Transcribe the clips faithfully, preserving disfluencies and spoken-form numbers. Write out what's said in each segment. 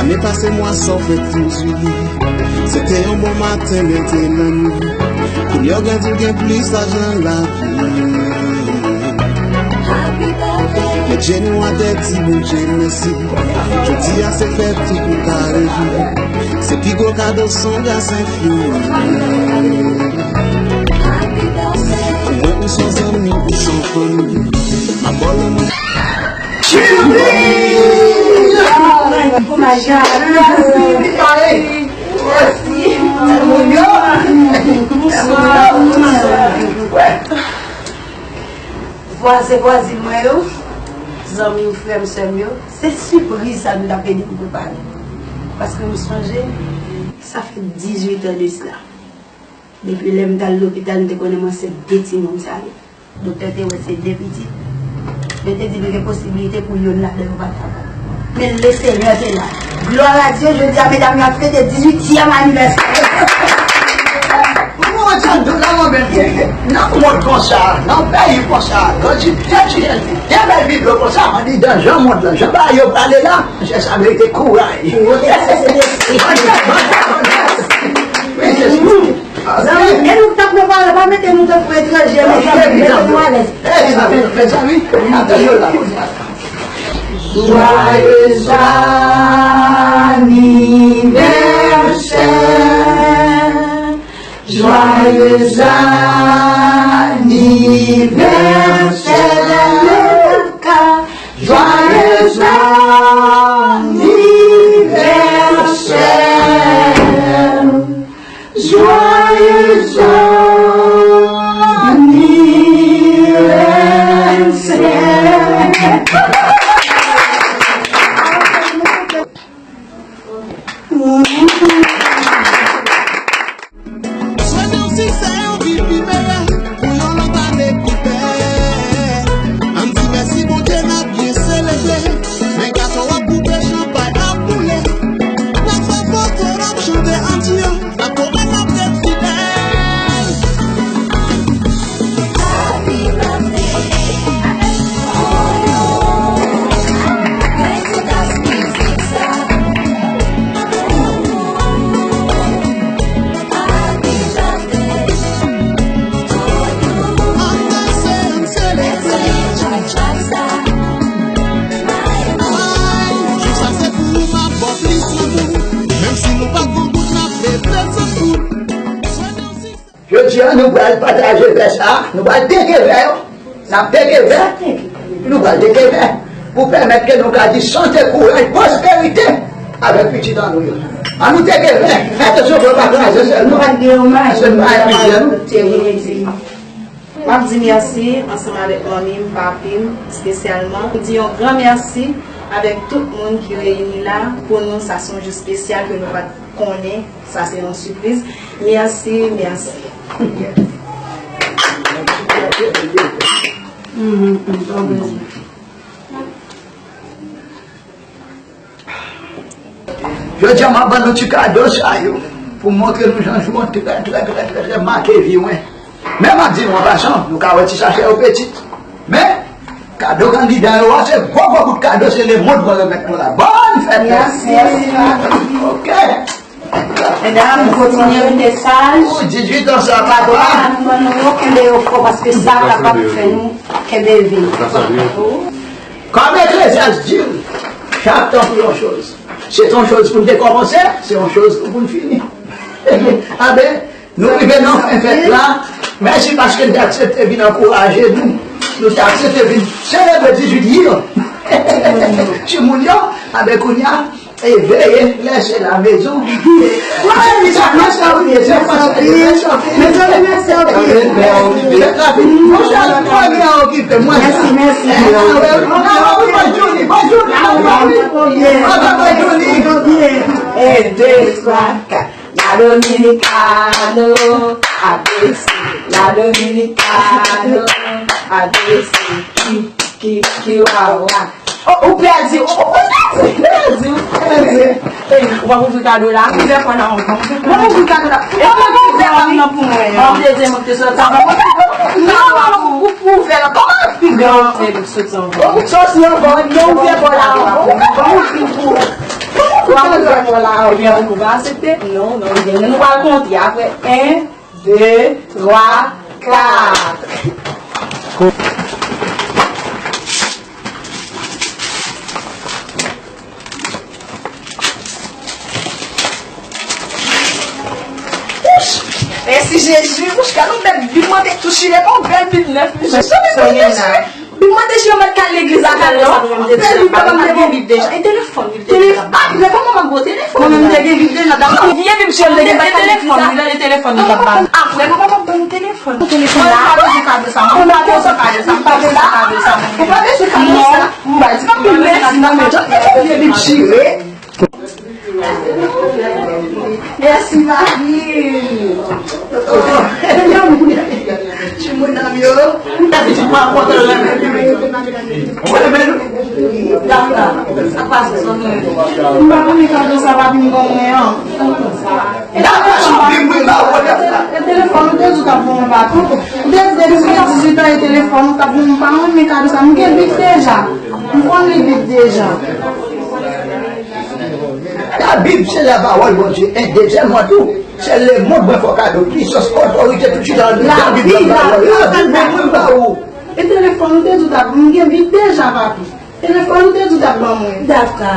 Ane pase mwa sa w fèt fin souri. Se te yon bon maten, men te lannwit. Kounye a w grandi, w gen plis lajan lavi. Met jenou atè, di Bondye mèsi. Jodi a se fèt, tout moun ka rejwi. Se pi gwo kado, se yon gason enfini. Ou wè, ou se yon zanmi, ou se yon fanmi. M ap ba w lanmou. Vwazen, vwazin mwen yo, zanmi m, frè m, sè m yo, se sipriz sa nou t ap ede m prepare. Paske m sonje, sa fè dizuit an de sila. Depi lè m t al lopital, m te konnen m ansent de timoun sa yo. Doktè te wè se de pitit. Yo te di nou gen posibilite pou youn ladan yo pa kapab. Men Lesenyè te la. Glwa a Dye, jodi a, medam yo ap fete dizuityèm anivèsè. Mwen, Jando, la mwen menm. Nan mond konsa, nan peyi konsa, grandi pye ti jèn fi, de bèl biblo konsa, andidan jan mond lan, jan bagay yo prale la, monchè, sa merite kouraj. Wi, se sa. Zanmi, e nou k t ap nan pale, pa mete nou tankou etranje, mete nou alèz. Joyeux anniversaire, joyeux anniversaire, joyeux anniversaire. Joyeux anniversaire. Swete w siksè, yon vi pi meyè, pou yon lòt ane pi bèl. Ann di mèsi Bondye, n ap byen selebre. Men gato w ap koupe, chanpay ap boule. N ap fè foto, n ap chante ann di yo. Jou sa se pou ou, m ap ba w plis lanmou. Menm si nou pa pran goud, n ap leve l san kout. Swete w siksè. Jodi a, nou pral pataje vè sa a, nou pral teke vè yo. N ap teke vè, nou pral teke vè. Pou pèmèt ke nou ka di sante, kouraj, pwosperite avèk pitit an nou yo. Ann nou teke vè. Fè atansyon pou yo pa kraze sèl nou. Paske nou pa gen omaj. M ap di mèsi ansanm avèk manmi m, papi m, espesyalman. M di yon gran mèsi avèk tout moun ki reyini la. Pou nou, sa se yon jou espesyal ke nou pa t konnen. Sa se yon sipriz. Mèsi, mèsi. Jodi a, m ap ban nou ti kado sa yo pou montre nou jan jou an trè, trè, trè, trè, trè make vi mwen. Men m ap di nou an pasan, nou ka wè ti sachè yo pitit. Men, kado kandida yo a, se gwo, gwo bout kado, se lemonn mwen remèt nou la. Bòn fèt! Mèsi. Ok. Medam, kontinye rete saj. Pou dizuit an sa, papa. Papa, nou ban nou yo, kenbe yo fò, paske sa kapab fè nou kenbe vi. Kòm Eklezyas di l, chak tan pou yon choz. Se t yon choz pou n te kòmanse, se yon choz pou n fini. Amen. Nou rive nan fen fèt la. Mèsi paske n te aksepte vin ankouraje nou. Nou te aksepte vin selebre dizuit year. Timoun yo, amen, kounye a, e veye, lese la mezon. Mèsi anpil, mèsi anpil, mèsi anpil. Mezanmi, mèsi anpil. Fèt la fini. Mwen okipe mwen. Mèsi, mèsi. Bonjou, bonjou. Bonjou, bonjou. Un, deux, trois, quatre. La Dominicano, A B C. La Dominicano, A B C. Ki, ki, ki, wa, wa. Oh, ou pèdi, ou, ou pèdi, ou pèdi, ou pèdi. Ey, ou pa ouvri kado la. Ouvè kò la ankò. Ou pa ouvri kado la. E pa ouvè kò la pou mwen. Mwen vle di mwen te sòti ankò. Non, non, non, ou, ou ouvè la. Kòman? Ouvè, ouvè, sòti ankò. Sòti ankò, non, ouvè kò la ankò. Ou pa ouvri pou Ou pa kontre avè w la, ou byen ou pa aksepte? Non, non, non, nou pral konte apre. En, de, twa, kat. Wouch! Mèsi Jezi. Wouch, gad yon bèl bib, mwen te tou chire, yon bèl bib nèf, mesye. Sa te bèl, mesye. Bib mwen te chire, mwen t al legliz la, gade sa. Bèl bib la, mwen te gen bib deja. E telefòn, bib deja. Apre, kòman m ap gen telefòn? Mwen menm, m te gen bib deja, dakò. Vye bib, chire, m te gen telefòn, li rele telefòn, li t ap ba m. Apre, kòman m ap ban m telefòn? Telefòn la. Mwen pa bezwen kado sa. Mwen pa bezwen kado sa. Mwen pa bezwen kado sa. Mwen pa bezwen kado sa. Mwen pa di m ap di mèsi, non, men jan m te vye bib chire. Mèsi, Marie. Timoun nan yo. Dakò. Sa pase sou nou. M pa renmen kado sa, papi, m ban mwen an. E telefòn ou te di w t ap ban mwen, papi. Ou te di depi m gen dizuit an, e telefòn ou t ap ban mwen. M pa renmen kado sa. M gen bib deja. M konn li bib deja. Labib se lapawòl Bondye. En dezyèmman tou, se lemonn mwen fè w kado, pisans, otorite, tout chita nan Bib la, lapawòl. Labib mwen ba ou. E telefòn ou te di w t ap, m gen bib deja, papi. Telefòn ou te di w t ap ban mwen. Daka.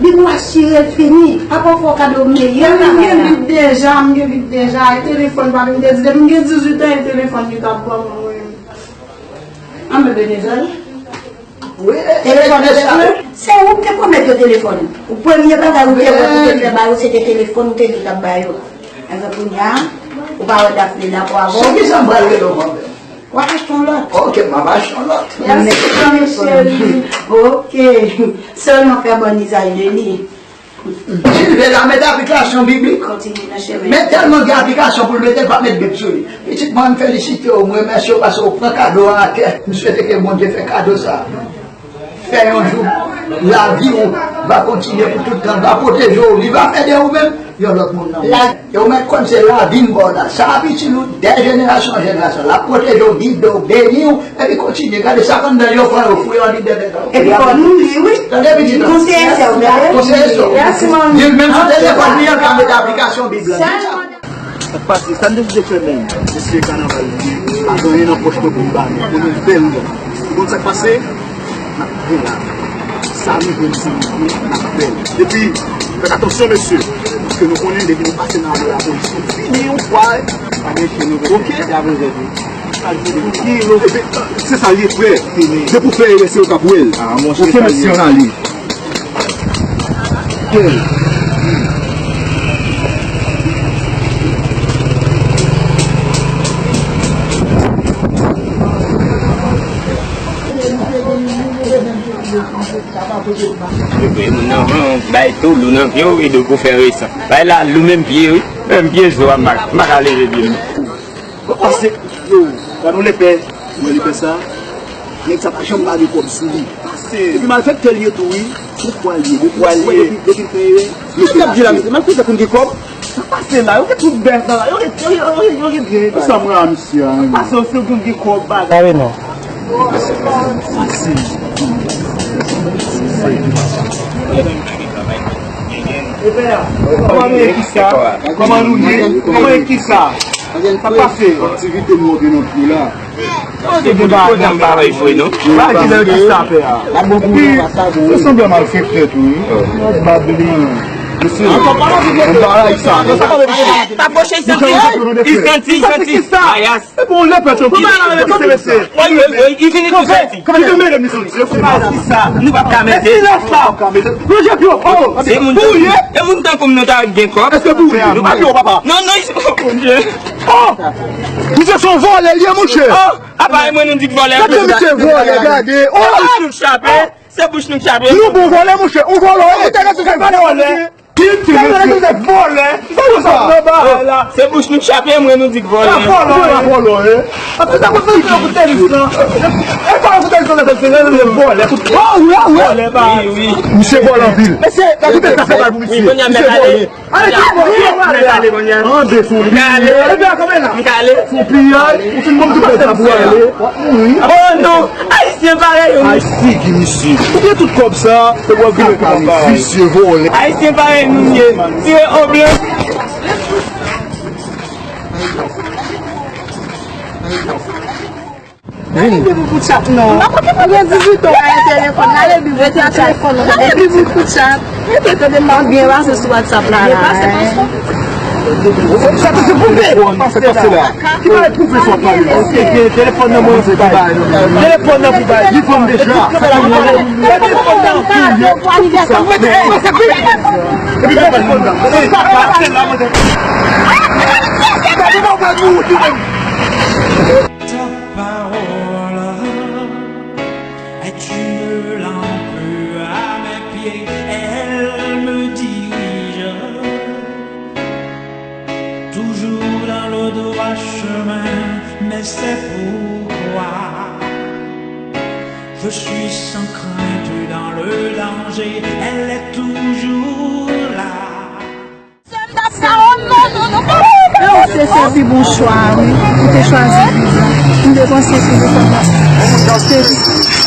Bib ou a chire l fini. Apa w fè w kado meyè bagay la. M gen bib deja, m gen bib deja. E telefòn, papi, m te di depi m gen dizuit an, e telefòn li t ap ban mwen. An Ebenezer. Wi, e, telefòn e, e, e, se ou ki te pwomèt yo telefòn. Ou premye bagay ou te wè pou te fè ba yo, se te telefòn ou te di w t ap ba yo. Enben kounye a, ou pa wè Daphné la pou avè w. Sou ki sa m pral rele w, manman? W ap achte yon lòt. Ok, m ap achte yon lòt. Mèsi, mèsi, cheri. Ok. Sèlman fè bon izaj de li. Si l vle l a met aplikasyon biblik. Men tèlman gen aplikasyon pou l mete, l pa met bib sou li. Pitit mwen, m felisite w, m remèsye w paske w pran kado a atè. M swete ke Bondye fè kado sa a fè yon jou lavi w va kontinye pou tout tan, va pwoteje w, li va ede ou menm, yon lòt moun nan. E ou mèt konn se lavi m ba w la. Sa ap itil ou de jenerasyon an jenerasyon. L ap pwoteje w, gide w, beni w, epi kontinye. Gade sa k anndan yo pran yo fouye ann li dèyè tèt ou. Epi fò nou li, wi. Tande pitit la. Konseye sè w, tande. Konseye sè w. Mèsi, manmi. Li menm sou telefòn li an ka met aplikasyon Bib la. Sa k pase, sa n deside fè menm? Mesye, kanaval li ye. Pa gen anyen nan pòch mwen pou m ba nou. Pou nou bèl. Ou konn sa k pase? N ap gen la. Sa rive m, sa rive, n ap fè l. Epi, fè atansyon, mesye. Paske nou konnen, depi nou pase nan lapolis, nou fini yon fwa, pa gen chen nou. Ok? Se apre zèt wi. Epi, se sa l ye, frè. Depi w fè erè, se yo k ap wè l. Ok, mesye, ann ale. Yo voye moun nan van, bay tou lou nan pye w, e dwe pou fè resan. Bay la, lou menm pye, wi. Menm pye zo a, m pa ka leve pye m. Pase, yo, gade yon lepè. Ou wè lepè sa? Nèg sa pa janm lage kòb sou li. Epi malfektè l ye tou, wi. Ou kwè l ye. Ou kwè l ye. Depi, depi l fè erè. Yo t ap di la, mesye, malfektè konn gen kòb. Sa pase la, yo gen tout bèf nan la, yo gen, yo gen, yo gen, yo gen byen. Sa mwen a misye a, wi. Pase yo, si yo konn gen kòb, bagay. Kare non. Kòman nou ye, kisa? Kòman nou ye? Kòman ye, kisa? Sa pase? Aktivite nou gen nan pye la. Yo gen bagay nan bagay fwe, non? Bagay ki lè kisa fè a? Epi, se sanble malfektè tou, wi. Bab li. Mesye, yon bagay sa. Pa pwoche, i santi, i santi, i santi. Ayas. E bon, lepè, tranquille. Kisa, mesye? Wi, wi, wi, i vini tou santi. Ki te mele misye? Kisa? Nou p ap ka mete. E silans la, w ka mete. Manje pye w. Oh, se moun pou ye? E moun tankou m nou ta gen kòb. Èske pou ye? Nou pa pye w, papa. Non, non, i... Bondye. Oh! Misye se yon vòlè, li ye, monchè. Oh! Apa, e mwen nou di k vòlè. Gade misye vòlè, gade. Oh! Se bouch nou k chape. Se bouch nou k chape. Nou bon vòlè, monchè. Ou vòlè, ou te ka se vòlè. Ki te vòlè? Vòlè. Sa nou sa nan bagay la. Se bouch nou k chape, mwen nou di k vòlè. Sa vòlè, vòlè. Apre sa, mwen fè pou tenis lan. E pa Misye vòlè anpil. Kite sa fè mal pou misye. Misye vòlè. Ale, ale, ale. Ande sou li. Epi a kanpe la. Sou piyay, ou fin konn tout bagay sa pou ale. Oh non, Ayisyen parèy yo. Ay, figi misye. Ou gen tout kòb sa, e w ap vin pale. Visye vòlè. Ayisyen parèy nou ye. Tire o blan. Ale viv ou pou chat non. Ou gen dizuit an, ale telefòn, ale viv ou pou chat. Ale viv ou pou chat. Mete tande m ap byen pase sou WhatsApp la. Byen pase, pase. Sa te se pou pase la. Ki bagay pou fè sa pale? Telefòn nan mwen pou bay. Telefòn nan pou bay. Li konn deja. Telefòn nan pou bay. Epi telefòn nan. Sa pase la, mwen. Gade nan mwen nou di menm. Ta parole est une lampe à mes pieds, elle me dirige toujours dans le droit chemin, mais c'est pourquoi je suis sans crainte dans le danger, elle est toujours là. Se sa, oh non, non, non, pa. Se, se pi bon chwa, wi. Ou te chwazi pi bon. M te panse ke se sa.